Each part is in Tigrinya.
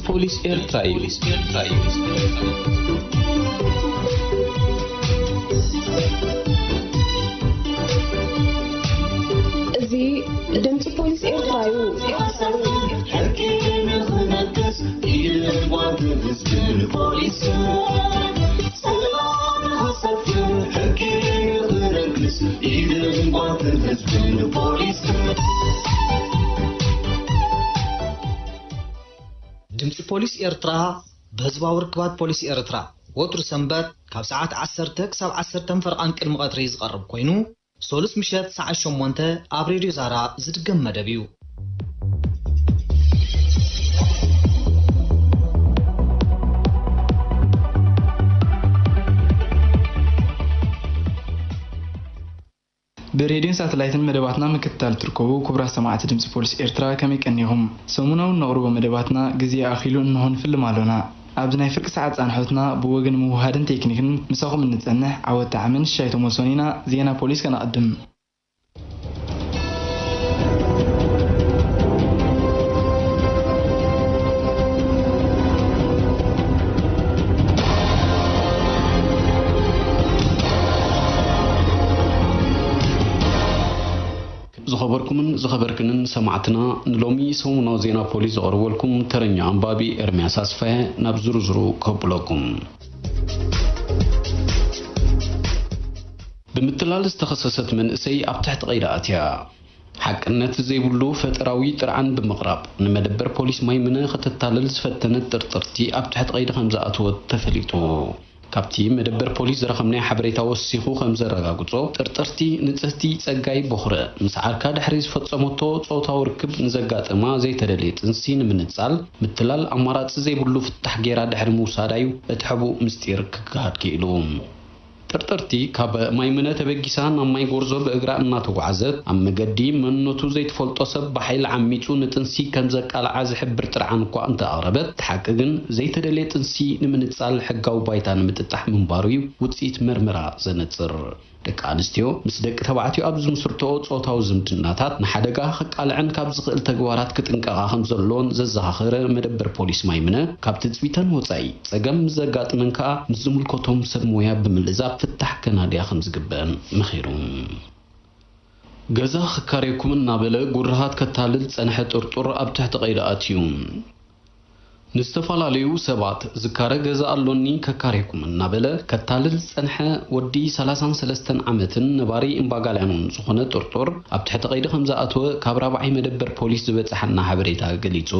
ፖሊስ ኤርትራ እዩ። ፖሊስ ኤርትራ እዩ። እዚ ድምፂ ፖሊስ ኤርትራ እዩ። ሕጊ ንኽነግስ ኢድን ጓንትን ህዝብን ፖሊስን። ሰላም ንኽሰፍን ሕጊ ንኽነግስ ኢድን ጓንትን ህዝብን ፖሊስን። ድምፂ ፖሊስ ኤርትራ ብህዝባዊ ርክባት ፖሊስ ኤርትራ ወትሩ ሰንበት ካብ ሰዓት ዓሰርተ ክሳብ ዓሰርተ ፈርቓን ቅድሚ ቀትሪ ዝቐርብ ኮይኑ፣ ሰሉስ ምሸት ሰዓት ሸሞንተ ኣብ ሬድዮ ዛራ ዝድገም መደብ እዩ። ብሬድዮን ሳተላይትን መደባትና ምክትታል ትርከቡ ክቡራት ሰማዕቲ ድምፂ ፖሊስ ኤርትራ፣ ከመይ ቀኒኹም? ሰሙናዊ ነቕርቦ መደባትና ግዜ ኣኺሉ እንሆ ንፍልም ኣሎና። ኣብዚ ናይ ፍርቂ ሰዓት ጻንሖትና ብወገን ምውሃድን ቴክኒክን ምሳኹም እንጸንሕ ዓወት ጣዕምን ሽሻይ ተመልሶን ኢና። ዜና ፖሊስ ከነቐድም። ዝኸበርኩምን ዝኸበርክንን ሰማዕትና፣ ንሎሚ ሰሙናዊ ዜና ፖሊስ ዘቕርበልኩም ተረኛ ኣንባቢ ኤርምያስ ኣስፋየ። ናብ ዝርዝሩ ከብለኩም። ብምትላል ዝተኸሰሰት መንእሰይ ኣብ ትሕቲ ቀይዲ ኣትያ። ሓቅነት ዘይብሉ ፈጠራዊ ጥርዓን ብምቕራብ ንመደበር ፖሊስ ማይምነ ከተታልል ዝፈተነት ጥርጥርቲ ኣብ ትሕቲ ቀይዲ ከም ዝኣተወት ተፈሊጡ። ካብቲ መደበር ፖሊስ ዝረኸብናዮ ሓበሬታ ወሲኹ ከም ዘረጋግጾ፣ ጥርጥርቲ ንጽህቲ ጸጋይ ቦኽረ ምስ ዓርካ ድሕሪ ዝፈጸመቶ ጾታዊ ርክብ ንዘጋጠማ ዘይተደልየ ጥንሲ ንምንጻል ምትላል ኣማራጺ ዘይብሉ ፍታሕ ገይራ ድሕሪ ምውሳዳ እዩ እቲ ሕቡእ ምስጢር ክገሃድ ክኢሉ። ጥርጥርቲ ካብ ማይምነ ተበጊሳ ናብ ማይ ጎርዞ ብእግራ እናተጓዓዘት፣ ኣብ መገዲ መንነቱ ዘይትፈልጦ ሰብ ብሓይሊ ዓሚጹ ንጥንሲ ከም ዘቃልዓ ዝሕብር ጥርዓን እኳ እንተኣቕረበት፣ እቲ ሓቂ ግን ዘይተደልየ ጥንሲ ንምንጻል ሕጋዊ ባይታ ንምጥጣሕ ምንባሩ እዩ ውጽኢት መርመራ ዘነጽር። ደቂ ኣንስትዮ ምስ ደቂ ተባዕትዮ ኣብ ዝምስርትኦ ጾታዊ ዝምድናታት ንሓደጋ ከቃልዐን ካብ ዝኽእል ተግባራት ክጥንቀቓ ከም ዘለዎን ዘዘኻኸረ መደበር ፖሊስ ማይምነ፣ ካብ ትጽቢተን ወጻኢ ጸገም ምስ ዘጋጥመን ከኣ ምስ ዝምልከቶም ሰብ ሞያ ብምልዛብ ፍታሕ ከናድያ ከም ዝግበአን መኺሩ። ገዛ ክካረየኩም እናበለ ጉርሃት ከታልል ዝጸንሐ ጥርጡር ኣብ ትሕቲ ቀይዲ ኣትዩ። ንዝተፈላለዩ ሰባት ዝካረ ገዛ ኣሎኒ ከካሬኩም እናበለ ከታልል ዝጸንሐ ወዲ ሰላሳን ሰለስተን ዓመትን ነባሪ እምባጋልያኖን ዝኾነ ጥርጡር ኣብ ትሕቲ ቀይዲ ከም ዝኣተወ ካብ ራብዓይ መደበር ፖሊስ ዝበጽሓና ሓበሬታ ገሊጹ።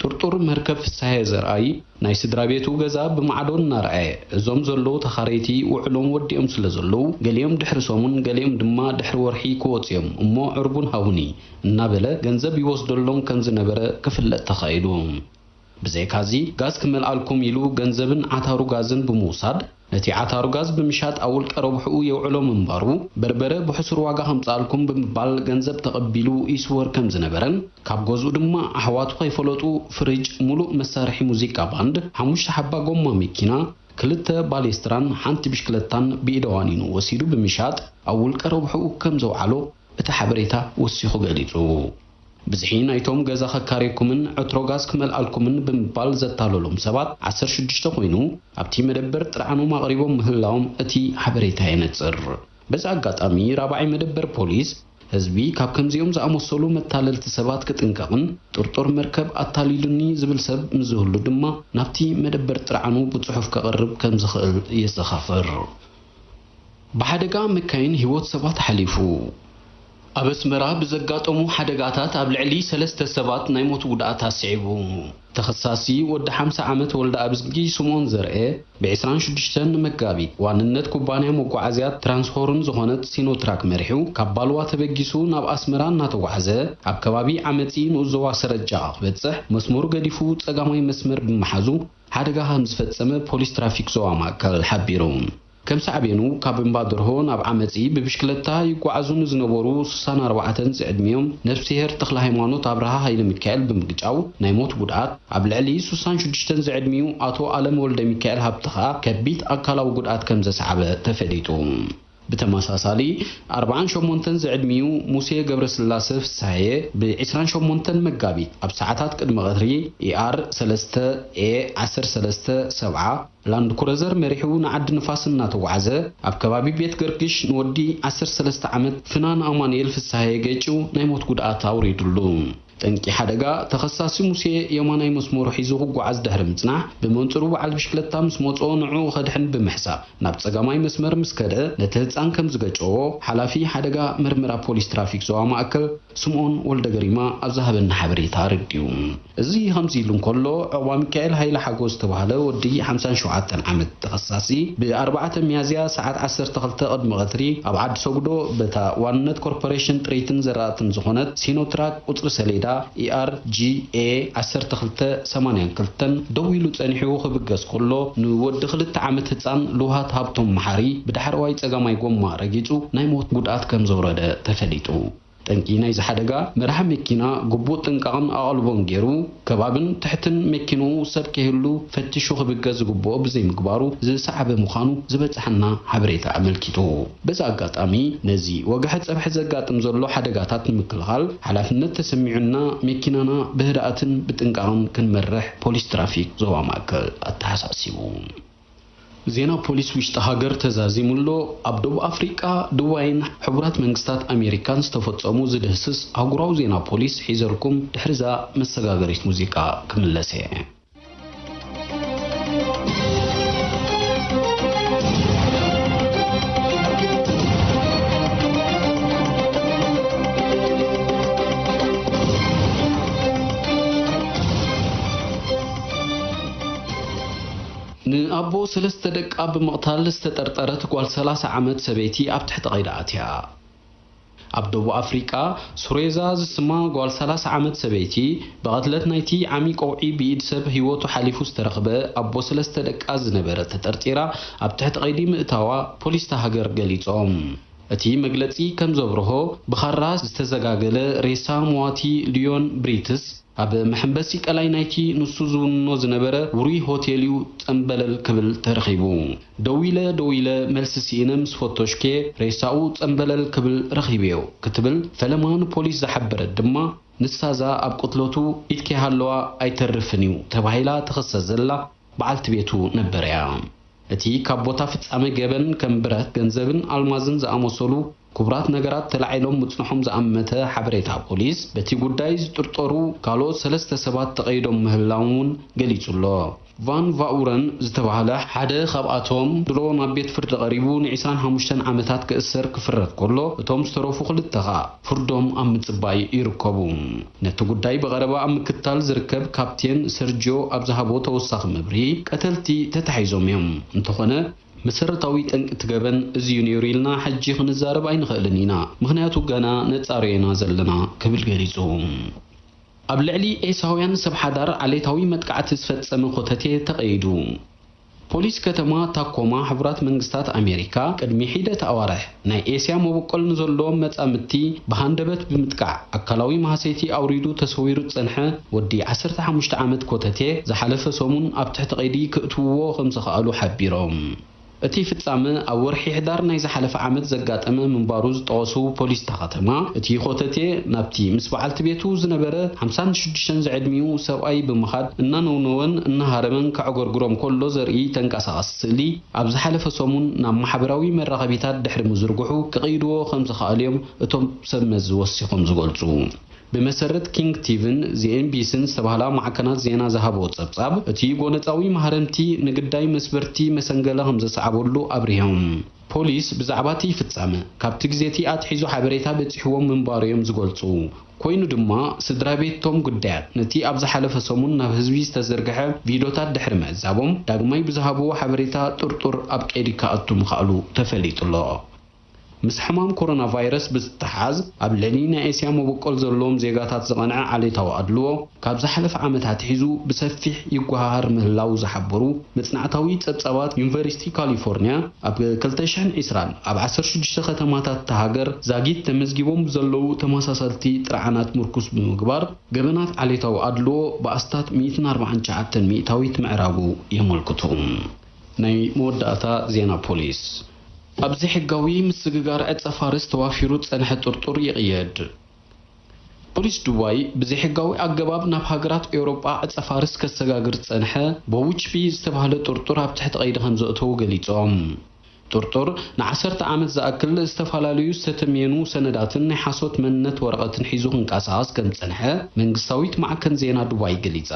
ጥርጡር መርከብ ፍስሃየ ዘርኣይ ናይ ስድራ ቤቱ ገዛ ብማዕዶ እናረኣየ፣ እዞም ዘለዉ ተኻረይቲ ውዕሎም ወዲኦም ስለ ዘለዉ፣ ገሊኦም ድሕሪ ሰሙን፣ ገሊኦም ድማ ድሕሪ ወርሒ ክወጹ እዮም እሞ ዕርቡን ሃቡኒ እናበለ ገንዘብ ይወስደሎም ከም ዝነበረ ክፍለጥ ተኻኢሉ። ብዘይካዚ፣ ጋዝ ክመልኣልኩም ኢሉ ገንዘብን ዓታሩ ጋዝን ብምውሳድ፣ ነቲ ዓታሩ ጋዝ ብምሻጥ ኣብ ውልቀ ረብሕኡ የውዕሎ ምንባሩ፣ በርበረ ብሕሱር ዋጋ ከምጽኣልኩም ብምባል ገንዘብ ተቐቢሉ ይስወር ከም ዝነበረን፣ ካብ ገዝኡ ድማ ኣሕዋቱ ከይፈለጡ ፍሪጅ፣ ሙሉእ መሳርሒ ሙዚቃ ባንድ፣ ሓሙሽተ ሓባ ጎማ መኪና፣ ክልተ ባሌስትራን ሓንቲ ብሽክለታን ብኢደዋኒኑ ወሲዱ ብምሻጥ ኣብ ውልቀ ረብሕኡ ከም ዘውዓሎ እቲ ሓበሬታ ወሲኹ ገሊጹ። ብዝሒ ናይቶም ገዛ ከካርየኩምን ዕትሮ ጋዝ ክመልኣልኩምን ብምባል ዘታለሎም ሰባት ዓሰርተ ሽዱሽተ ኮይኑ፣ ኣብቲ መደበር ጥርዓኖም ኣቕሪቦም ምህላዎም እቲ ሓበሬታ የነጽር። በዚ ኣጋጣሚ ራብዓይ መደበር ፖሊስ፣ ህዝቢ ካብ ከምዚኦም ዝኣመሰሉ መታለልቲ ሰባት ክጥንቀቕን ጥርጡር መርከብ ኣታሊሉኒ ዝብል ሰብ ምስ ዝህሉ ድማ ናብቲ መደበር ጥርዓኑ ብጽሑፍ ከቕርብ ከም ዝኽእል የዘኻኽር። ብሓደጋ መካይን ህይወት ሰባት ሓሊፉ። ኣብ ኣስመራ ብዘጋጠሙ ሓደጋታት ኣብ ልዕሊ ሰለስተ ሰባት ናይ ሞት ጉድኣት ኣስዒቡ። ተኸሳሲ ወዲ ሓምሳ ዓመት ወልደ ኣብዝጊ ስምኦን ዘርኤ፣ ብ ዕስራን ሽዱሽተን መጋቢት ዋንነት ኩባንያ መጓዓዝያ ትራንስሆርን ዝኾነት ሲኖትራክ መሪሑ ካብ ባልዋ ተበጊሱ ናብ ኣስመራ እናተጓዕዘ፣ ኣብ ከባቢ ዓመጺ ንኡስ ዞባ ሰረጃ ክበጽሕ መስመሩ ገዲፉ ጸጋማይ መስመር ብምሓዙ ሓደጋ ከም ዝፈጸመ ፖሊስ ትራፊክ ዞባ ማእከል ሓቢሩ። ከም ሳዕቤኑ፣ ካብ እምባ ደርሆ ናብ ዓመጺ ብብሽክለታ ይጓዓዙ ንዝነበሩ ስሳን ኣርባዕተን ዝዕድሚኦም ነፍስሄር ተኽለ ሃይማኖት ኣብርሃ ሃይለ ሚካኤል ብምግጫው ናይ ሞት ጉድኣት፣ ኣብ ልዕሊ ስሳን ሽዱሽተን ዝዕድሚኡ ኣቶ ኣለም ወልደ ሚካኤል ሃብተ ከኣ ከቢድ ኣካላዊ ጉድኣት ከም ዘስዓበ ተፈሊጡ። ብተመሳሳሊ፣ ኣርብዓን ሸሞንተን ዝዕድሚኡ ሙሴ ገብረስላሰ ፍስሃየ፣ ብ ዕስራን ሸሞንተን መጋቢት ኣብ ሰዓታት ቅድሚ ቀትሪ፣ ኢኣር ሰለስተ ኤ ዓሰርተ ሰለስተ ሰብዓ፣ ላንድ ክሩዘር መሪሑ ንዓዲ ንፋስ እናተጓዓዘ፣ ኣብ ከባቢ ቤት ገርግሽ ንወዲ ዓሰርተ ሰለስተ ዓመት ፍናን ኣማኑኤል ፍስሃየ ገይጹ ናይ ሞት ጉድኣት ኣውሪዱሉ። ጠንቂ ሓደጋ፣ ተኸሳሲ ሙሴ የማናይ መስመሩ ሒዙ ክጓዓዝ ድሕሪ ምጽናሕ፣ ብመንጽሩ በዓል ብሽክለታ ምስ መጽኦ ንዕኡ ከድሕን ብምሕሳብ፣ ናብ ጸጋማይ መስመር ምስ ከደ፣ ነቲ ህጻን ከም ዝገጨዎ፣ ሓላፊ ሓደጋ መርመራ ፖሊስ ትራፊክ ዞባ ማእከል ስምኦን ወልደገሪማ ኣብ ዝሃበና ሓበሬታ ኣረዲኡ። እዚ ከምዚ ኢሉ እንከሎ፣ ዕቑባ ሚካኤል ሃይለ ሓጎስ ዝተባህለ ወዲ ሓምሳን ሸውዓተን ዓመት ተኸሳሲ፣ ብ ኣርባዕተ ሚያዝያ ሰዓት ዓሰርተ ክልተ ቅድሚ ቀትሪ ኣብ ዓዲ ሰጉዶ በታ ዋንነት ኮርፖሬሽን ጥሪትን ዘራእትን ዝኾነት ሲኖትራክ ቁጽሪ ሰሌዳ ኢኣር ጂ ኤ ዓሰርተ ክልተ ሰማንያን ክልተን ደው ኢሉ ጸኒሑ ክብገስ ከሎ፣ ንወዲ ክልተ ዓመት ህጻን ልውሃት ሃብቶም መሓሪ ብዳሕረዋይ ጸጋማይ ጎማ ረጊጹ ናይ ሞት ጉድኣት ከም ዘውረደ ተፈሊጡ። ጠንቂ ናይዚ ሓደጋ፣ መራሒ መኪና ግቡእ ጥንቃቕን ኣቓልቦን ገይሩ፣ ከባብን ትሕትን መኪንኡ ሰብ ከይህሉ ፈቲሹ ክብገስ ዝግብኦ ብዘይምግባሩ ዝሰዓበ ምዃኑ ዝበጽሓና ሓበሬታ ኣመልኪቱ። በዚ ኣጋጣሚ፣ ነዚ ወግሐ ጸብሐ ዘጋጥም ዘሎ ሓደጋታት ንምክልኻል ሓላፍነት ተሰሚዑና፣ መኪናና ብህድኣትን ብጥንቃቕን ክንመርሕ ፖሊስ ትራፊክ ዞባ ማእከል ኣተሓሳሲቡ። ዜና ፖሊስ ውሽጢ ሃገር ተዛዚሙ ኣሎ። ኣብ ደቡብ ኣፍሪቃ፣ ዱባይን ሕቡራት መንግስታት ኣሜሪካን ዝተፈጸሙ ዝድህስስ ኣህጉራዊ ዜና ፖሊስ ሒዘልኩም ድሕሪዛ መሰጋገሪት ሙዚቃ ክምለስ እየ። ንኣቦ ሰለስተ ደቃ ብምቕታል ዝተጠርጠረት ጓል ሰላሳ ዓመት ሰበይቲ ኣብ ትሕቲ ቀይዲ ኣትያ። ኣብ ደቡብ ኣፍሪቃ፣ ሱሬዛ ዝስማ ጓል ሰላሳ ዓመት ሰበይቲ፣ ብቐትለት ናይቲ ዓሚ ቀውዒ ብኢድ ሰብ ህይወቱ ሓሊፉ ዝተረኽበ ኣቦ ሰለስተ ደቃ ዝነበረ ተጠርጢራ ኣብ ትሕቲ ቀይዲ ምእታዋ ፖሊስ እታ ሃገር ገሊጾም። እቲ መግለጺ ከም ዘብርሆ፣ ብኻራ ዝተዘጋገለ ሬሳ መዋቲ ሊዮን ብሪትስ፣ ኣብ መሐንበሲ ቀላይ ናይቲ ንሱ ዝውንኖ ዝነበረ ውሩይ ሆቴል እዩ ጸምበለል ክብል ተረኺቡ። "ደው ኢለ፣ ደው ኢለ መልሲ ስኢነ ምስ ፈተሽኩየ፣ ሬሳኡ ጸምበለል ክብል ረኺበዮ" ክትብል ፈለማ ንፖሊስ ዝሓበረት ድማ፣ ንሳዛ ኣብ ቅትለቱ ኢድ ከይሃለዋ ኣይተርፍን እዩ ተባሂላ ትኽሰስ ዘላ በዓልቲ ቤቱ ነበር እያ። እቲ ካብ ቦታ ፍጻመ ገበን ከም ብረት፣ ገንዘብን ኣልማዝን ዝኣመሰሉ ክቡራት ነገራት ተላዒሎም ምጽንሖም ዝኣመተ ሓበሬታ ፖሊስ፣ በቲ ጉዳይ ዝጥርጠሩ ካልኦት ሰለስተ ሰባት ተቐይዶም ምህላዎም እውን ገሊጹ ኣሎ። ቫን ቫኡረን ዝተባህለ ሓደ ካብኣቶም ድሮ ናብ ቤት ፍርዲ ቀሪቡ ንዒስራን ሓሙሽተን ዓመታት ክእሰር ክፍረድ ከሎ፣ እቶም ዝተረፉ ክልተ ከኣ ፍርዶም ኣብ ምጽባይ ይርከቡ። ነቲ ጉዳይ ብቐረባ ኣብ ምክትታል ዝርከብ ካፕቴን ሰርጂዮ ኣብ ዝሃቦ ተወሳኺ መብርሂ፣ ቀተልቲ ተታሒዞም እዮም። እንተኾነ፣ መሰረታዊ ጠንቂ እቲ ገበን እዚ እዩ ነይሩ ኢልና ሕጂ ክንዛረብ ኣይንኽእልን ኢና፣ ምኽንያቱ ገና ነጻርዮ ኢና ዘለና ክብል ገሊጹ። ኣብ ልዕሊ ኤሳውያን ሰብ ሓዳር ዓሌታዊ መጥቃዕቲ ዝፈጸመ ኮተቴ ተቐይዱ። ፖሊስ ከተማ ታኮማ ሕቡራት መንግስታት ኣሜሪካ ቅድሚ ሒደት ኣዋርሕ ናይ ኤስያ መበቆል ንዘለዎም መጻምድቲ ብሃንደበት ብምጥቃዕ ኣካላዊ ማህሰይቲ ኣውሪዱ ተሰዊሩ ዝጸንሐ ወዲ ዓሰርተ ሓሙሽተ ዓመት ኮተቴ ዝሓለፈ ሰሙን ኣብ ትሕቲ ቀይዲ ክእትውዎ ከም ዝኸኣሉ ሓቢሮም። እቲ ፍጻመ ኣብ ወርሒ ሕዳር ናይ ዝሓለፈ ዓመት ዘጋጠመ ምንባሩ ዝጠቐሱ ፖሊስ እታ ከተማ፣ እቲ ኮተቴ ናብቲ ምስ በዓልቲ ቤቱ ዝነበረ ሓምሳን ሽዱሽተን ዝዕድሚኡ ሰብኣይ ብምኻድ እናነውነወን እናሃረመን ከዕጎርጉሮም ከሎ ዘርኢ ተንቀሳቓሲ ስእሊ ኣብ ዝሓለፈ ሰሙን ናብ ማሕበራዊ መራኸቢታት ድሕሪ ምዝርግሑ ክቕይድዎ ከም ዝኸኣሉ እዮም እቶም ሰብ መዚ ወሲኾም ዝገልጹ። ብመሰረት ኪንግ ቲቪን ዚ ኤን ቢ ሲን ዝተባህላ ማዕከናት ዜና ዝሃብዎ ጸብጻብ፣ እቲ ጎነጻዊ ማህረምቲ ንግዳይ መስበርቲ መሰንገለ ከም ዘሰዓበሉ ኣብሪሆም። ፖሊስ ብዛዕባ እቲ ፍጻመ፣ ካብቲ ግዜ እቲ ኣትሒዙ ሓበሬታ በጺሕዎም ምንባሩ እዮም ዝገልጹ። ኮይኑ ድማ፣ ስድራ ቤት እቶም ጉዳያት ነቲ ኣብ ዝሓለፈ ሰሙን ናብ ህዝቢ ዝተዘርግሐ ቪድዮታት ድሕሪ ምዕዛቦም፣ ዳግማይ ብዝሃብዎ ሓበሬታ ጥርጡር ኣብ ቀይዲ ክኣቱ ምኽኣሉ ተፈሊጡ ኣሎ። ምስ ሕማም ኮሮና ቫይረስ ብዝተሓዝ፣ ኣብ ልዕሊ ናይ ኤስያ መበቆል ዘለዎም ዜጋታት ዝቐንዐ ዓሌታዊ ኣድልዎ፣ ካብ ዝሓለፈ ዓመት ኣትሒዙ ብሰፊሕ ይጓሃሃር ምህላዉ ዝሓበሩ መጽናዕታዊ ጸብጻባት፣ ዩኒቨርሲቲ ካሊፎርኒያ ኣብ ክልተ ሽሕን ዕስራን ኣብ ዓሰርተ ሽዱሽተ ከተማታት እታ ሃገር ዛጊት ተመዝጊቦም ብዘለዉ ተመሳሰልቲ ጥርዓናት ምርኩስ ብምግባር፣ ገበናት ዓሌታዊ ኣድልዎ ብኣስታት ሚእትን ኣርባዓን ትሽዓተን ሚእታዊት ምዕራጉ የመልክቱ። ናይ መወዳእታ ዜና ፖሊስ። ኣብ ዘይሕጋዊ ምስግጋር ዕጸ ፋርስ ተዋፊሩ ዝጸንሐ ጥርጡር ይቕየድ። ፖሊስ ዱባይ ብዘይሕጋዊ ኣገባብ ናብ ሃገራት ኤውሮጳ ዕጸ ፋርስ ከሰጋግር ዝጸንሐ ቦቡችቢ ዝተባህለ ጥርጡር ኣብ ትሕቲ ቀይዲ ከም ዘእተዉ ገሊጾም። ጥርጡር ንዓሰርተ ዓመት ዝኣክል ዝተፈላለዩ ዝተተምየኑ ሰነዳትን ናይ ሓሶት መንነት ወረቐትን ሒዙ ክንቀሳቐስ ከም ዝጸንሐ መንግስታዊት ማዕከን ዜና ዱባይ ገሊጻ።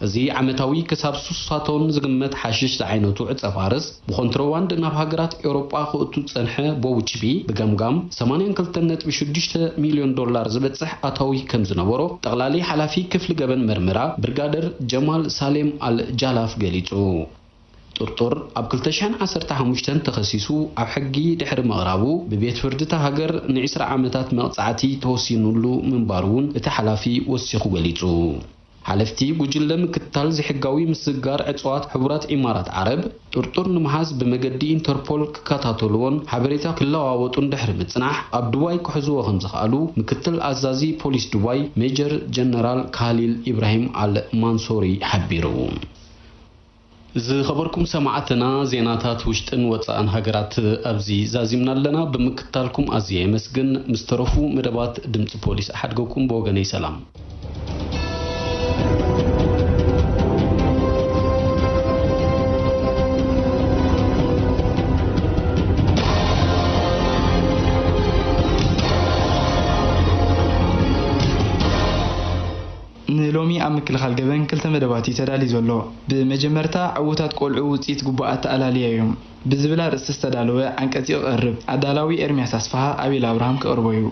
እዚ ዓመታዊ ክሳብ ሱሳቶን ዝግመት ሓሽሽ ዝዓይነቱ ዕጸ ፋርስ ብኮንትሮባንድ ናብ ሃገራት ኤውሮጳ ክእቱ ዝጸንሐ ቦውችቢ፣ ብገምጋም ሰማንያን ክልተን ነጥቢ ሽዱሽተ ሚልዮን ዶላር ዝበጽሕ ኣታዊ ከም ዝነበሮ፣ ጠቕላሊ ሓላፊ ክፍሊ ገበን መርመራ ብርጋደር ጀማል ሳሌም ኣል ጃላፍ ገሊጹ። ጥርጡር ኣብ ክልተ ሽሕን ዓሰርተ ሓሙሽተን ተኸሲሱ ኣብ ሕጊ ድሕሪ ምቕራቡ፣ ብቤት ፍርዲ እታ ሃገር ንዒስራ ዓመታት መቕጻዕቲ ተወሲኑሉ ምንባሩ እውን እቲ ሓላፊ ወሲኹ ገሊጹ። ሓለፍቲ ጉጅለ ምክትታል ዘይሕጋዊ ምስግጋር እጽዋት ሕቡራት ኢማራት ዓረብ፣ ጥርጡር ንምሓዝ ብመገዲ ኢንተርፖል ክከታተልዎን ሓበሬታ ክለዋወጡን ድሕሪ ምጽናሕ፣ ኣብ ዱባይ ክሕዝዎ ከም ዝኸኣሉ ምክትል ኣዛዚ ፖሊስ ዱባይ ሜጀር ጀነራል ካሊል ኢብራሂም ኣል ማንሶሪ ሓቢሩ። ዝኸበርኩም ሰማዕትና፣ ዜናታት ውሽጥን ወጻእን ሃገራት ኣብዚ ዛዚምና ኣለና። ብምክትታልኩም ኣዝየ የመስግን። ምስ ተረፉ መደባት ድምጺ ፖሊስ እሓድገኩም። ብወገነይ ሰላም። ንሎሚ ኣብ ምክልኻል ገበን ክልተ መደባት እዩ ተዳልዩ ዘሎ። ብመጀመርታ፣ ዕዉታት ቆልዑ ውጽኢት ግቡእ ኣተኣላልያ እዮም ብዝብል ኣርእስቲ ዝተዳለወ ዓንቀጽ እዩ ክቐርብ። ኣዳላዊ ኤርምያስ ኣስፍሃ፣ ኣቤል ኣብርሃም ክቕርቦ እዩ።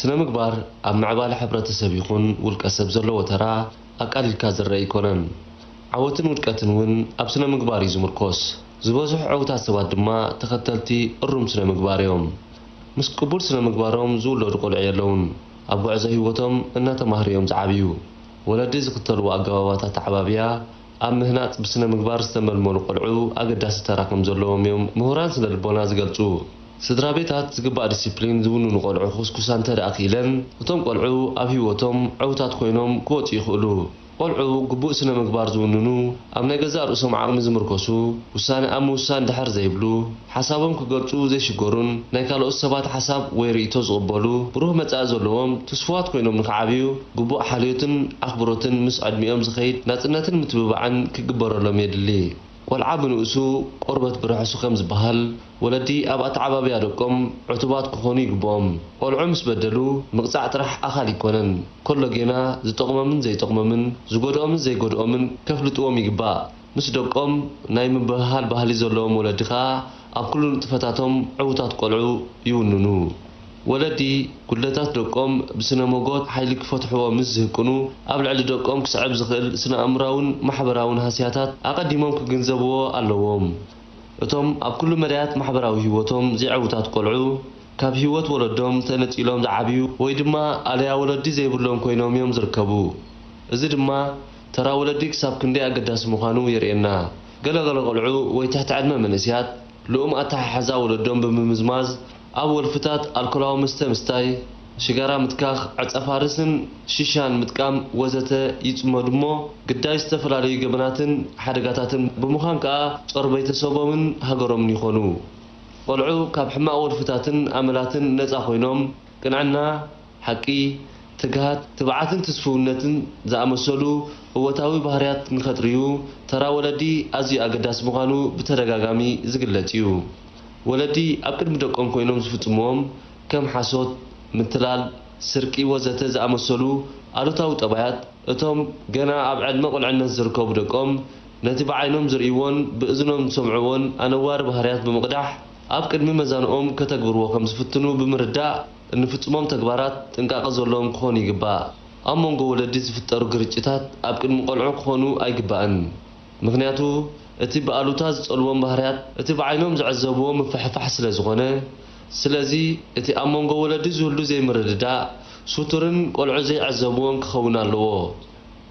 ስነ ምግባር ኣብ ምዕባለ ሕብረተሰብ ይኹን ውልቀ ሰብ ዘለዎ ተራ ኣቃሊልካ ዝረአ ኣይኮነን። ዓወትን ውድቀትን እውን ኣብ ስነ ምግባር እዩ ዝምርኮስ። ዝበዝሑ ዕዉታት ሰባት ድማ ተኸተልቲ እሩም ስነ ምግባር እዮም። ምስ ቅቡል ስነ ምግባሮም ዝውለዱ ቆልዑ የለውን። ኣብ ጉዕዞ ህይወቶም እናተማህሩ እዮም ዝዓብዩ። ወለዲ ዝኽተልዎ ኣገባባት ኣተዓባብያ ኣብ ምህናጽ ብስነ ምግባር ዝተመልመሉ ቆልዑ ኣገዳሲ ተራ ከም ዘለዎም እዮም ምሁራን ስነ ልቦና ዝገልጹ። ስድራ ቤታት ዝግባእ ዲሲፕሊን ዝውንኑ ቆልዑ ክኹስኩሳ እንተ ደኣ ክኢለን፣ እቶም ቆልዑ ኣብ ህይወቶም ዕዉታት ኮይኖም ክወጹ ይኽእሉ። ቆልዑ ግቡእ ስነ ምግባር ዝውንኑ፣ ኣብ ናይ ገዛእ ርእሶም ዓቕሚ ዝምርኮሱ፣ ውሳነ ኣብ ምውሳን ድሕር ዘይብሉ፣ ሓሳቦም ክገልጹ ዘይሽገሩን ናይ ካልኦት ሰባት ሓሳብ ወይ ርእይቶ ዝቕበሉ፣ ብሩህ መጻኢ ዘለዎም፣ ትስፉዋት ኮይኖም ንኽዓብዩ፣ ግቡእ ሓልዮትን ኣኽብሮትን ምስ ዕድሚኦም ዝኸይድ ናጽነትን ምትብባዕን ክግበረሎም የድሊ። ቆልዓ ብንኡሱ ቆርበት ብርሕሱ ከም ዝበሃል፣ ወለዲ ኣብ ኣተዓባብያ ደቆም ዕቱባት ክኾኑ ይግብኦም። ቆልዑ ምስ በደሉ ምቕጻዕ ጥራሕ ኣኻሊ ኣይኮነን። ከሎ ጌና ዝጠቕሞምን ዘይጠቕሞምን፣ ዝጎድኦምን ዘይጎድኦምን ከፍልጥዎም ይግባእ። ምስ ደቆም ናይ ምብህሃል ባህሊ ዘለዎም ወለዲ ከኣ ኣብ ኩሉ ንጥፈታቶም ዕዉታት ቆልዑ ይውንኑ። ወለዲ፣ ጉድለታት ደቆም ብስነ-መጎት ሓይሊ ክፈትሕዎ ምስ ዝህቅኑ፣ ኣብ ልዕሊ ደቆም ክስዕብ ዝኽእል ስነ-ኣእምሮኣውን ማሕበራውን ሃስያታት ኣቐዲሞም ክግንዘብዎ ኣለዎም። እቶም ኣብ ኩሉ መዳያት ማሕበራዊ ህይወቶም ዘይዕዉታት ቆልዑ፣ ካብ ህይወት ወለዶም ተነጺሎም ዝዓብዩ ወይ ድማ ኣለያ ወለዲ ዘይብሎም ኮይኖም እዮም ዝርከቡ። እዚ ድማ፣ ተራ ወለዲ ክሳብ ክንደይ ኣገዳሲ ምዃኑ የርእየና። ገለ ገለ ቆልዑ ወይ ትሕቲ ዕድመ መንእሰያት፣ ልኡም ኣተሓሕዛ ወለዶም ብምምዝማዝ፣ ኣብ ወልፍታት ኣልኮላዊ መስተ ምስታይ፣ ሽጋራ ምትካኽ፣ ዕጸ ፋርስን ሽሻን ምጥቃም ወዘተ ይጽመዱ እሞ፣ ግዳይ ዝተፈላለዩ ገበናትን ሓደጋታትን ብምዃን ከኣ፣ ጾር ቤተሰቦምን ሃገሮምን ይኾኑ። ቆልዑ ካብ ሕማቕ ወልፍታትን ኣመላትን ነጻ ኮይኖም፣ ቅንዕና፣ ሓቂ፣ ትግሃት፣ ትብዓትን ትስፍውነትን ዝኣመሰሉ እወታዊ ባህርያት ንኸጥርዩ፣ ተራ ወለዲ ኣዝዩ ኣገዳሲ ምዃኑ ብተደጋጋሚ ዝግለጽ እዩ። ወለዲ ኣብ ቅድሚ ደቆም ኮይኖም ዝፍጽምዎም፣ ከም ሓሶት፣ ምትላል፣ ስርቂ ወዘተ ዝኣመሰሉ ኣሉታዊ ጠባያት፣ እቶም ገና ኣብ ዕድመ ቁልዕነት ዝርከቡ ደቆም ነቲ ብዓይኖም ዝርእይዎን ብእዝኖም ዝሰምዕዎን ኣነዋሪ ባህርያት ብምቕዳሕ፣ ኣብ ቅድሚ መዛንኦም ከተግብርዎ ከም ዝፍትኑ ብምርዳእ፣ እንፍጽሞም ተግባራት ጥንቃቐ ዘለዎም ክኾኑ ይግባእ። ኣብ መንጎ ወለዲ ዝፍጠሩ ግርጭታት ኣብ ቅድሚ ቆልዑ ክኾኑ ኣይግባእን። ምኽንያቱ፣ እቲ ብኣሉታ ዝጸልዎም ባህርያት፣ እቲ ብዓይኖም ዝዕዘብዎ ምፍሕፋሕ ስለ ዝኾነ። ስለዚ፣ እቲ ኣብ መንጎ ወለዲ ዝህሉ ዘይምርድዳእ፣ ስቱርን ቆልዑ ዘይዕዘብዎን ክኸውን ኣለዎ።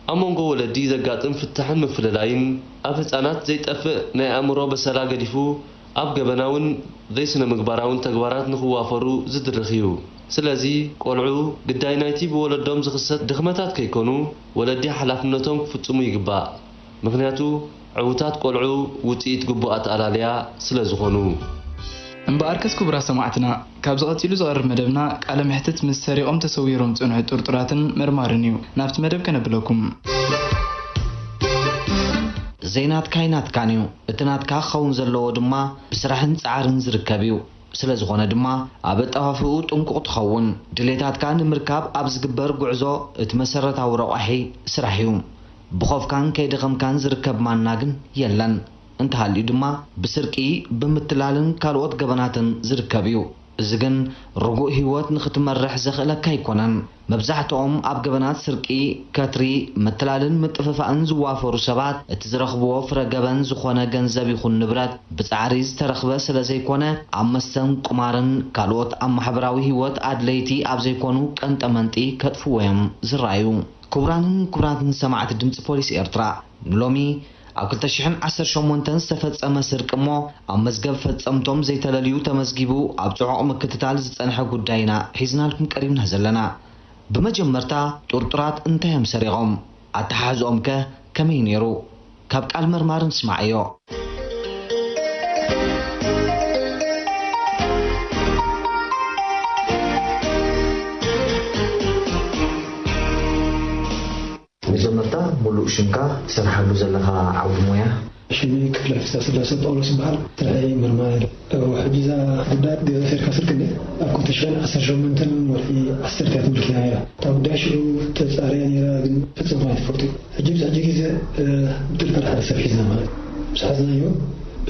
ኣብ መንጎ ወለዲ ዘጋጥም ፍታሕን ምፍልላይን፣ ኣብ ህጻናት ዘይጠፍእ ናይ ኣእምሮ በሰላ ገዲፉ፣ ኣብ ገበናውን ዘይስነ-ምግባራውን ተግባራት ንኽዋፈሩ ዝድርኽ እዩ። ስለዚ፣ ቆልዑ ግዳይ ናይቲ ብወለዶም ዝኽሰት ድኽመታት ከይኮኑ፣ ወለዲ ሓላፍነቶም ክፍጽሙ ይግባእ። ምኽንያቱ፣ ዕዉታት ቆልዑ ውጽኢት ግቡእ ኣተኣላልያ ስለ ዝኾኑ። እምበኣርከስ ክቡራት ሰማዕትና፣ ካብዚ ቀጺሉ ዝቐርብ መደብና ቃለ መሕትት ምስ ሰሪቖም ተሰዊሮም ዝጸንሑ ጥርጡራትን መርማርን እዩ። ናብቲ መደብ ከነብለኩም። ዘይናትካ ኣይናትካን እዩ። እቲ ናትካ ክኸውን ዘለዎ ድማ ብስራሕን ጻዕርን ዝርከብ እዩ። ስለ ዝኾነ ድማ ኣብ ኣጠፋፍኡ ጥንቁቕ ትኸውን። ድሌታትካ ንምርካብ ኣብ ዝግበር ጉዕዞ እቲ መሰረታዊ ረቋሒ ስራሕ እዩ። ብኾፍካን ከይደኸምካን ዝርከብ ማና ግን የለን። እንተሃልዩ ድማ ብስርቂ፣ ብምትላልን ካልኦት ገበናትን ዝርከብ እዩ። እዚ ግን ርጉእ ህይወት ንኽትመርሕ ዘኽእለካ ኣይኮነን። መብዛሕትኦም ኣብ ገበናት ስርቂ፣ ከትሪ፣ ምትላልን ምጥፍፋእን ዝዋፈሩ ሰባት፣ እቲ ዝረኽብዎ ፍረ ገበን ዝኾነ ገንዘብ ይኹን ንብረት ብጻዕሪ ዝተረኽበ ስለ ዘይኮነ፣ ኣብ መስተን ቁማርን ካልኦት ኣብ ማሕበራዊ ህይወት ኣድለይቲ ኣብ ዘይኮኑ ቀንጠመንጢ ከጥፍዎ እዮም ዝረኣዩ። ክቡራንን ክቡራትን ሰማዕቲ ድምጺ ፖሊስ ኤርትራ፣ ንሎሚ ኣብ ክልተ ሽሕን ዓሰርተ ሸሞንተን ዝተፈጸመ ስርቂ እሞ፣ ኣብ መዝገብ ፈጸምቶም ዘይተለልዩ ተመዝጊቡ ኣብ ጽዑቕ ምክትታል ዝጸንሐ ጉዳይ ኢና ሒዝናልኩም ቀሪብና ዘለና። ብመጀመርታ፣ ጥርጡራት እንታይ እዮም ሰሪቖም? ኣተሓሕዝኦምከ ከመይ ነይሩ? ካብ ቃል መርማሪ ንስማዓዮ። መጀመርታ፣ ሙሉእ ሽምካ፣ ትሰርሓሉ ዘለኻ ዓውዲ ሞያ? ሽመይ ክፍለ ፍስሃ ስላሰ ጳውሎስ ይበሃል። ስርሐይ መርማሪ እየ። እወ፣ ሕጂ እዛ ጉዳይ ገዛ ሴርካ ስርቂ እንዴ? ኣብ ክልተ ሽሕን ዓሰርተ ሸሞንተን ወርሒ ዓሰርተ እያ ትምልከትና ነይራ። እታ ጉዳይ ሽዑ ተጻርያ ነይራ፣ ግን ፈጺምኩም ኣይትፈልጡ። ሕጂ ኣብዚ ሕጂ ግዜ፣ እ፣ ብጥርጥር ሓደ ሰብ ሒዝና ማለት እዩ። ምስ ሓዝናዮ፣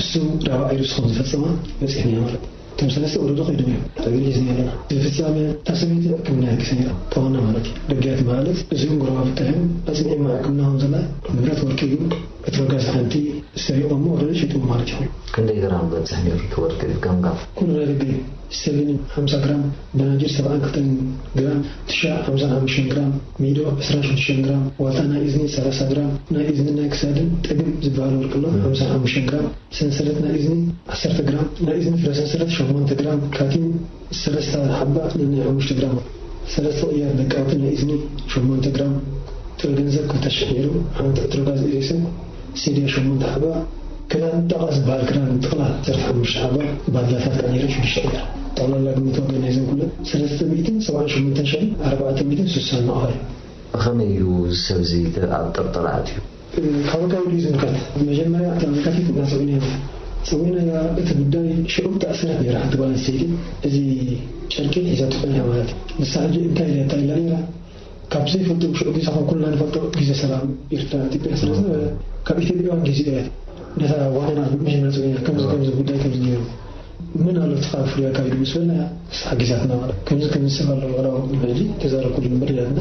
እሱ ራብዓይ ርእሱ ከም ዝፈጸማ በጺሕና ማለት እዩ። እቶም ሰለስተ ወረዶ ከይዶም እዮም። ርግእ ሒዝና ኣለና። እቲ ፍጻመ፣ እታ ሰበይቲ ሕክምና ለጊሳ ነይራ። እታ ዋና ማለት እዩ። ደጊያት ማለት፣ እዚኦም ጎረባብታ እዮም። ኣጽኒዕማ ሕክምና ከም ዘላ፣ ንብረት ወርቂ ግን፣ እቲ ረጋሲ ሓንቲ ሰሪቖሞ፣ ወረደ ሸይጥዎ ማለት ይኸውን። ክንደይ ግራም በጽሕ ነይሩ እቲ ወርቂ ብገምጋም? ኩሉ ናይ ደገ እዩ። ስተርሊን ሓምሳ ግራም፣ በናጅር ሰብዓን ክልተን ግራም፣ ትሻ ሓምሳን ሓሙሽተን ግራም፣ ሚዶ ዕስራን ሽዱሽተን ግራም፣ ዋልታ ናይ እዝኒ ሰላሳ ግራም፣ ናይ እዝኒ ናይ ክሳድን ጠግም ዝበሃል ወርቂ ኣሎ፣ ሓምሳን ሓሙሽተን ግራም፣ ሰንሰለት ናይ እዝኒ ዓሰርተ ግራም፣ ናይ እዝኒ ፍረ ሰንሰለት ሸሞንተ ግራም፣ ካቲም ሰለስተ ሓባ ነናይ ሓሙሽተ ግራም፣ ሰለስተ ቅያር ደቀቕቲ ናይ እዝኒ ሸሞንተ ግራም፣ ጥረ ገንዘብ ክልተ ሽሕ ነይሩ፣ ሓንቲ ዕትሮ ጋዝ ኤሌክትሪክ፣ ሲድያ ሸሞንተ ሓባ፣ ክዳን ጣቓ ዝበሃል ክዳን ጥቕላል ዓሰርተ ሓሙሽተ ሓባ፣ ባድላታት ከኣ ነይረን ሽዱሽተ ቅያር። ጠቕላላ ግምት ዋጋ ናይዘን ኩለን ሰለስተ ሚእትን ሰብዓን ሸሞንተን ሽሕን ኣርባዕተ ሚእትን ስሳን ነቓሪ። ብኸመይ እዩ እዚ ሰብ እዚ ኣብ ጥርጠራ ኣትዩ? ካብ ኣካይድኡ ዝምልከት፣ መጀመርያ እታ ኣመልካቲት እናጸዊዕናያ፣ ጸዊዕናያ፣ እቲ ጉዳይ ሽዑ ተኣሰረት ነይራ ሓንቲ ጓል ኣንስተይቲ። እዚ ጨርቂ ሒዛቶ ኮይና ማለት እዩ። ንሳ ሕጂ እንታይ ኢላታ ኢላ ነይራ? ካብ ዘይፈልጡ ሽዑ ግዜ ከም ኩልና ንፈልጦ ግዜ ሰላም ኤርትራ ኢትዮጵያ ስለ ዝነበረ፣ ካብ ኢትዮጵያውያን ግዜ እያ ነታ ጓልና መጀመርያ ጸዊዕና፣ ከምዚ ከምዚ ጉዳይ ከምዚ ነይሩ፣ መን ኣሎ እቲ ካብ ፍሉይ ኣካይዱ ምስ በልናያ፣ ንሳ ሓጊዛትና ማለት። ከምዚ ከምዚ ሰብ ኣሎ፣ ዋላ ሕጂ ተዛረብኩሉ እምበር ኢላትና።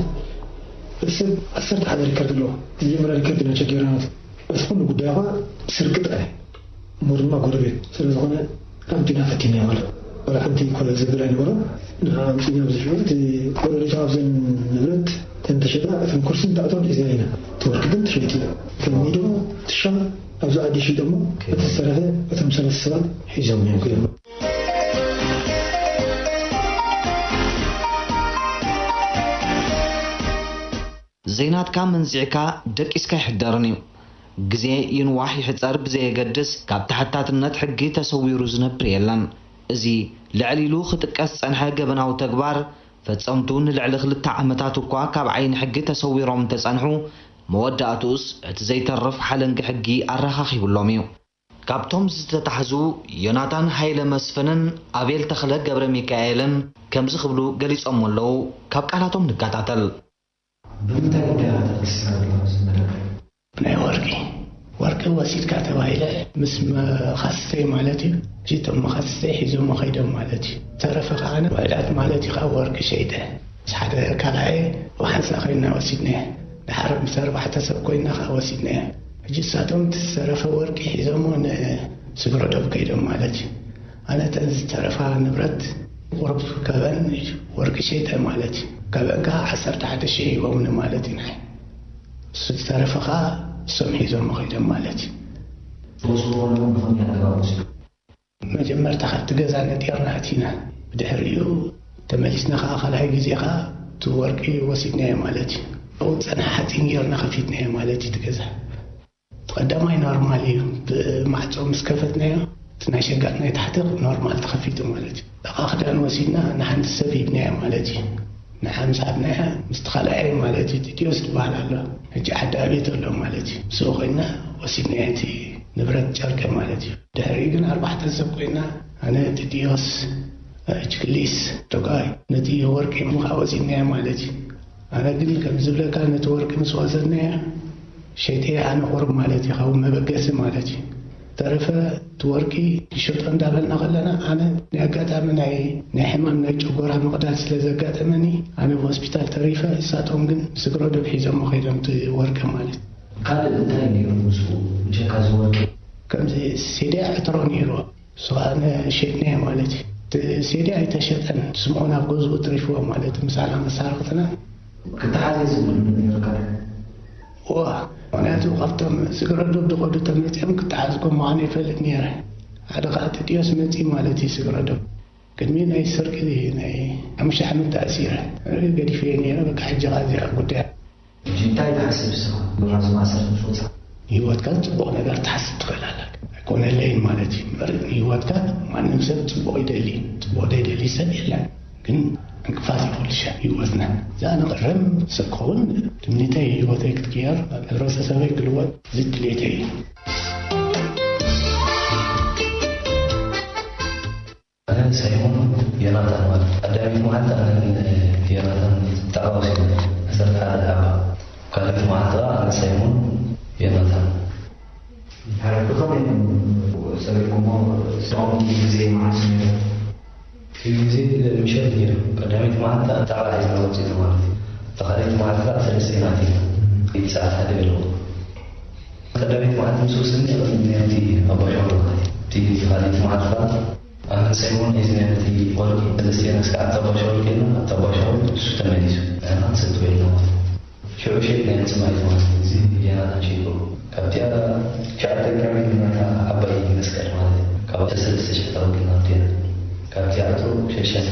እቲ ሰብ ዓሰርተ ሓደ ሪከርድ ኣለዎ። መጀመርያ ሪከርድ ኢና ቸጊርና ናቱ። እቲ ኩሉ ጉዳይ ኸዓ ስርቂ ጥራይ። እሞ ድማ ጎረቤት ስለ ዝኾነ ኣምጺእና ፈቲንና ማለት። ዋላ ሓንቲ ኮለል ዘብል ኣይነበሮን። ንዓ ኣምጺእና ኣብዚ ሽዑ እቲ ጎረቤት ኣብዘን ንብረት እተን ተሸጣ፣ እተን ኩርሲ እንተኣተወን ሒዝና ኢና። እቲ ወርቂ ግን ተሸይጡ እዩ። እተን ሚዶ ትሻ ኣብዚ ዓዲ ሸይጦሞ፣ እቲ ዝተረፈ እቶም ሰለስተ ሰባት ሒዞም እዮም ከይዶም። ዘይናትካ መንዚዕካ ደቂስካ ኣይሕደርን እዩ። ግዜ ይንዋሕ ይሕጸር ብዘየገድስ፣ ካብ ተሓታትነት ሕጊ ተሰዊሩ ዝነብር የለን። እዚ ልዕል ኢሉ ክጥቀስ ዝጸንሐ ገበናዊ ተግባር፣ ፈጸምቱ ንልዕሊ ክልተ ዓመታት እኳ ካብ ዓይኒ ሕጊ ተሰዊሮም እንተጸንሑ፣ መወዳእትኡስ እቲ ዘይተርፍ ሓለንጊ ሕጊ ኣረኻኺብሎም እዩ። ካብቶም ዝተታሕዙ፣ ዮናታን ሃይለ መስፍንን ኣቤል ተኽለ ገብረ ሚካኤልን ከምዚ ክብሉ ገሊጾም ኣለዉ። ካብ ቃላቶም ንከታተል። ብምንታይ ጉዳይ ኢና ተኸሲስና ዘለና ኣብዚ መደብ? ናይ ወርቂ። ወርቂ ወሲድካ ተባሂለ ምስ መኻስሰይ ማለት እዩ። ሕጂ እቶም መኻስሰይ ሒዞሞ ከይዶም ማለት እዩ። ተረፈ ከኣ ውሑዳት ማለት እዩ ካብ ወርቂ ሸይጠ። ምስ ሓደ ካልኣየ ብሓንሳእ ኮይንና ወሲድናዮ። ደሓር ምስ ኣርባዕተ ሰብ ኮይንና ከኣ ወሲድናዮ። ሕጂ ንሳቶም እቲ ዝተረፈ ወርቂ ሒዞሞ ንስግረዶብ ከይዶም ማለት እዩ። ኣነ እተን ዝተረፋ ንብረት ቁሩብ ከበን ወርቂ ሸይጠ ማለት እዩ። ከበን ከኣ ዓሰርተ ሓደ ሽሕ ሂቦምኒ ማለት እዩ ንዓይ። እሱ ዝተረፈ ኸዓ እሶም ሒዞም ኸይዶም ማለት እዩ። ትወስድዎ ኣለኹም ብኸመይ ኣገባብ ወሲድኩም? መጀመርታ ካብቲ ገዛ ነጢርና ኣቲና፣ ብድሕሪኡ ተመሊስና ከዓ ካልኣይ ግዜ ከዓ እቲ ወርቂ ወሲድናዮ ማለት እዩ። ኣብኡ ዝፀንሐ ሓፂን ጌርና ከፊትናዮ ማለት እዩ እቲ ገዛ። እቲ ቀዳማይ ኖርማል እዩ። ብማዕፆ ምስ ከፈትናዮ እቲ ናይ ሸጋጥ ናይ ታሕቲ ኖርማል ተኸፊቱ ማለት እዩ። እቃ ክዳን ወሲድና ንሓንቲ ሰብ ሂብናያ ማለት እዩ። ንሓ ምስ ሃብናያ ምስቲ ካልኣይ ማለት እዩ። ጢጢዮስ ዝበሃል ኣሎ። ሕጂ ዓዲ ኣቤት ኣሎ ማለት እዩ። ምስኡ ኮይና ወሲድናያ እቲ ንብረት ጨርቂ ማለት እዩ። ድሕሪኡ ግን ኣርባዕተ ሰብ ኮይና ኣነ፣ ጢጢዮስ፣ ችክሊስ፣ ዶጋይ ነቲ ወርቂ ምኻ ወሲድናያ ማለት እዩ። ኣነ ግን ከም ዝብለካ ነቲ ወርቂ ምስ ወሰድናያ ሸይጠ ኣነ ቁሩብ ማለት እዩ፣ ካብ መበገሲ ማለት እዩ። ተረፈ እቲ ወርቂ ይሸጦ እንዳበልና ከለና ኣነ ናይ ኣጋጣሚ ናይ ናይ ሕማም ናይ ጨጎራ ምቕዳድ ስለ ዘጋጠመኒ ኣነ ሆስፒታል ተሪፈ፣ እሳቶም ግን ስግረ ዶብ ሒዞሞ ከይዶም እቲ ወርቂ ማለት እዩ። ካልእ እንታይ ነይሩ ምስኡ ብጀካ እዚ ወርቂ? ከምዚ ሴድያ ዕትሮ ነይሩ። ንሱ ኸዓ ንሸጥናዮ ማለት እዩ። እቲ ሴዲ ኣይተሸጠን፣ ስምኦን ኣብ ገዝኡ ትሪፍዎ ማለት እዩ፣ ምሳና መሳርቕትና። ክተሓዝ እየ ዝብል ነይሩ ካብ እዋ፣ ምኽንያቱ ካብቶም ስግረ ዶብ ዝኸዱ ተመፂኦም ክተሓዝኩም ምዃኑ ይፈልጥ ነይረ። ሓደ ኸዓ ጥጥዮስ መፂ ማለት እዩ ስግረ ዶብ። ቅድሚ ናይ ስርቂ ናይ ሓሙሽተ ዓመት ተኣሲረ። ገዲፈዮ ነይረ፣ በቃ ሕጂ ኸዓ እዚኣ ጉዳያ። ሕጂ እንታይ ትሓስብ ንስኻ? ብራሱ ማእሰርቲ ምስ ወጻ? ንህይወትካ ጽቡቕ ነገር ትሓስብ ትኽእል ኣለካ። ኣይኮነለይን ማለት እዩ እምበር ንህይወትካ ማንም ሰብ ጽቡቕ ይደሊ። ጽቡቕ ዘይደሊ ሰብ የለን። ግን ዕንቅፋት እዩ ኩሉ ሻዕ ህይወትና። እዛ ንቕረብ ሰብ ክኸውን ትምኒተይ ህይወተይ ክትቅየር ኣብ ሕብረተሰበይ ክልወጥ ዝድሌተይ እዩ። ኣነ ሳይሞን ዮናታን ማለት ቀዳመይቲ መዓልቲ ኣነን ዮናታን ተቓውሲና ዓሰርተ ሓደ ሓባ ካልኣይቲ መዓልቲ ከዓ ኣነ ሳይሞን ዮናታን። ብኸመይ ኢኹም ሰሪሕኩሞ? ስራኹም ግዜ መዓስ ነይሩ? እቲ ግዜ ምሸት ነይሩ። ቀዳመይቲ መዓልቲ ኣጣቓ ሒዝና ወፂእና ማለት እዩ። እታ ካልኣይቲ መዓልቲ ከዓ ሰለስተ ኢና ኣቲና። ሰዓት ሓደ ገለኹ። ቀዳመይቲ መዓልቲ ምስ ወሰድና ቅድሚ ናይቲ ኣባሻው ዶክተር እቲ ካልኣይቲ መዓልቲ ከዓ ኣነ ሳይሞን ሒዝና ነቲ ቆልቂ ሰለስቴና እስከ ኣብታ ኣባሻው ከይድና ኣብታ ኣባሻው እሱ ተመሊሱ ንሕና ክንሰቲ ኮይና ማለት እዩ። ሽዑ ሸይጥና ጽማይ ማለት እዚ ዮናታን ሸይጥዎ ካብቲኣ ትሽዓተ ግራም ናታ ዓባይ መስቀል ማለት እዩ። ካብ ሰለስተ ሽሕ ተቐቢልና ኣብቲኣ ካብቲኣ ዕትሮ ሸሻን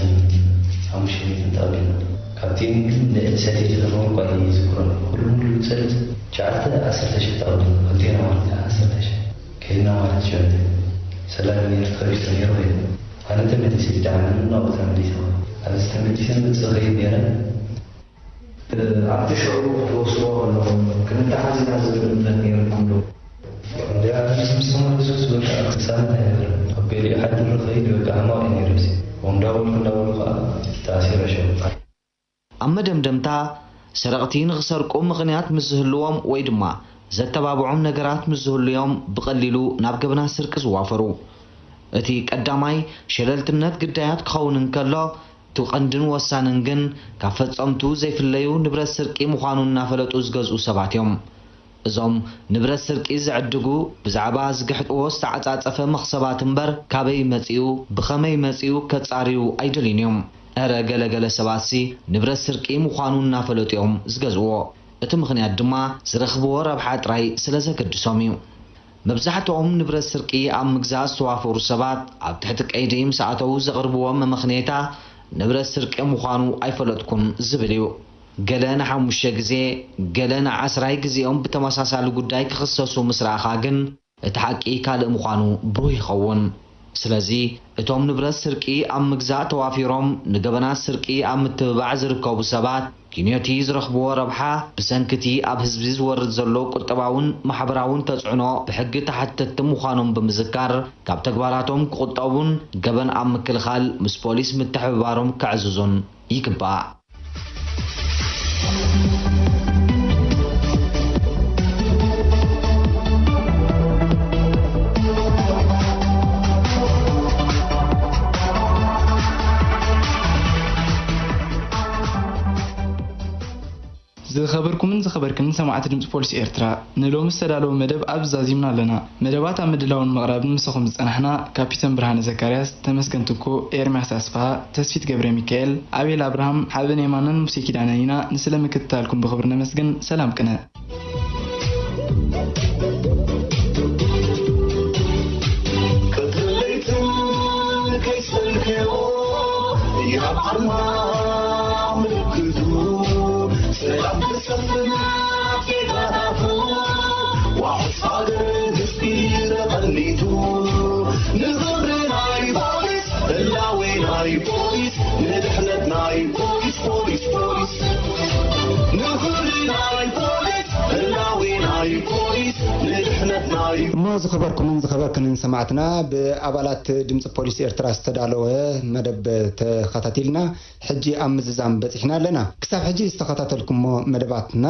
ሓሙሽተ ሚእትን ተቐቢልና ካብቲኤን ግን ልዕሊ ሰለስተ ዝኸውን እኳ ይዝክሮን ኩሉ ሙሉ ሰለስተ ትሽዓተ ዓሰርተ ሽሕ ተቐቢልና ክልቴና ማለት እዩ ዓሰርተ ሽሕ ከይድና ማለት ሽዑ ሰላም ነይሩ ተኸፊቱ ነይሩ ከይዱ ኣነ ተመሊሰ ብጣዕሚ ናብኡ ተመሊሰ ኣብዚ ተመሊሰ መፅእ ከይድ ነይረ ኣብቲ ሽዑ ክትወስድዎ ከለኹም ክንተሓዝ ኢና ዝብል እምነት ነይርኩም ዶ? እንድዒ ኣነ ምስ ተመለስኩስ በቃ ቅሳነት ኣይነበረን። ኣብ ገሊኡ ሓድር ንኸይድ በቃ ሕማቕ እዩ ነይሩ እዚ። እንዳበልኩ እንዳበልኩ ከዓ ተኣሲረ ሽዑ። ኣብ መደምደምታ፣ ሰረቕቲ ንኽሰርቁ ምኽንያት ምስ ዝህልዎም ወይ ድማ ዘተባብዖም ነገራት ምስ ዝህሉ እዮም ብቐሊሉ ናብ ገበናት ስርቂ ዝዋፈሩ። እቲ ቀዳማይ፣ ሸለልትነት ግዳያት ክኸውን እንከሎ፣ እቲ ቀንድን ወሳንን ግን ካብ ፈጸምቱ ዘይፍለዩ ንብረት ስርቂ ምዃኑ እናፈለጡ ዝገዝኡ ሰባት እዮም። እዞም ንብረት ስርቂ ዝዕድጉ ብዛዕባ ዝግሕጥዎ ዝተዓጻጸፈ መኽሰባት እምበር ካበይ መጺኡ ብኸመይ መጺኡ ከጻርዩ ኣይደልዩን እዮም። እረ ገለ ገለ ሰባትሲ ንብረት ስርቂ ምዃኑ እናፈለጡ እዮም ዝገዝእዎ። እቲ ምኽንያት ድማ ዝረኽብዎ ረብሓ ጥራይ ስለ ዘገድሶም እዩ። መብዛሕትኦም ንብረት ስርቂ ኣብ ምግዛእ ዝተዋፈሩ ሰባት ኣብ ትሕቲ ቀይዲ ምስ ኣተዉ ዘቕርብዎ መመኽነይታ ንብረት ስርቂ ምዃኑ ኣይፈለጥኩን ዝብል እዩ። ገለ ንሓሙሽተ ግዜ፣ ገለ ንዓስራይ ግዜኦም ብተመሳሳሊ ጉዳይ ክኽሰሱ ምስ ረኣኻ ግን እቲ ሓቂ ካልእ ምዃኑ ብሩህ ይኸውን። ስለዚ እቶም ንብረት ስርቂ ኣብ ምግዛእ ተዋፊሮም ንገበናት ስርቂ ኣብ ምትብባዕ ዝርከቡ ሰባት ኪንዮቲ ዝረኽብዎ ረብሓ ብሰንኪ እቲ ኣብ ህዝቢ ዝወርድ ዘሎ ቁጠባውን ማሕበራውን ተፅዕኖ ብሕጊ ተሓተትቲ ምዃኖም ብምዝካር ካብ ተግባራቶም ክቑጠቡን ገበን ኣብ ምክልኻል ምስ ፖሊስ ምትሕብባሮም ከዕዝዙን ይግባእ። ዝኸበርኩምን ዝኸበርክንን ሰማዕቲ ድምፂ ፖሊስ ኤርትራ፣ ንሎሚ ዝተዳለወ መደብ ኣብዚ ዛዚምና ኣለና። መደባት ኣብ ምድላውን ምቕራብን ምሳኹም ዝጸናሕና ካፒተን ብርሃነ ዘካርያስ፣ ተመስገን ትኩእ፣ ኤርምያስ ኣስፍሃ፣ ተስፊት ገብረሚካኤል፣ ኣቤል ኣብርሃም፣ ሓበን የማነን ሙሴ ኪዳነን ኢና። ንስለ ምክትታልኩም ብኽብሪ ነመስግን። ሰላም ቅነ። እሞ ዝኸበርኩምን ዝኸበርክንን ሰማዕትና፣ ብኣባላት ድምፂ ፖሊስ ኤርትራ ዝተዳለወ መደብ ተኸታቲልና ሕጂ ኣብ ምዝዛም በፂሕና ኣለና። ክሳብ ሕጂ ዝተኸታተልኩሞ መደባትና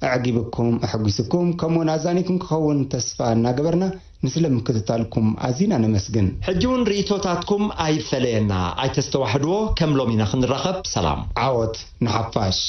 ኣዕጊብኩም ኣሐጒስኩም፣ ከምኡውን ኣዛኒኩም ክኸውን ተስፋ እናገበርና፣ ንስለ ምክትታልኩም ኣዚና ነመስግን። ሕጂ እውን ርእይቶታትኩም ኣይፈለየና፣ ኣይተስተዋሕድዎ። ከም ሎሚና ክንራኸብ፣ ሰላም። ዓወት ንሓፋሽ።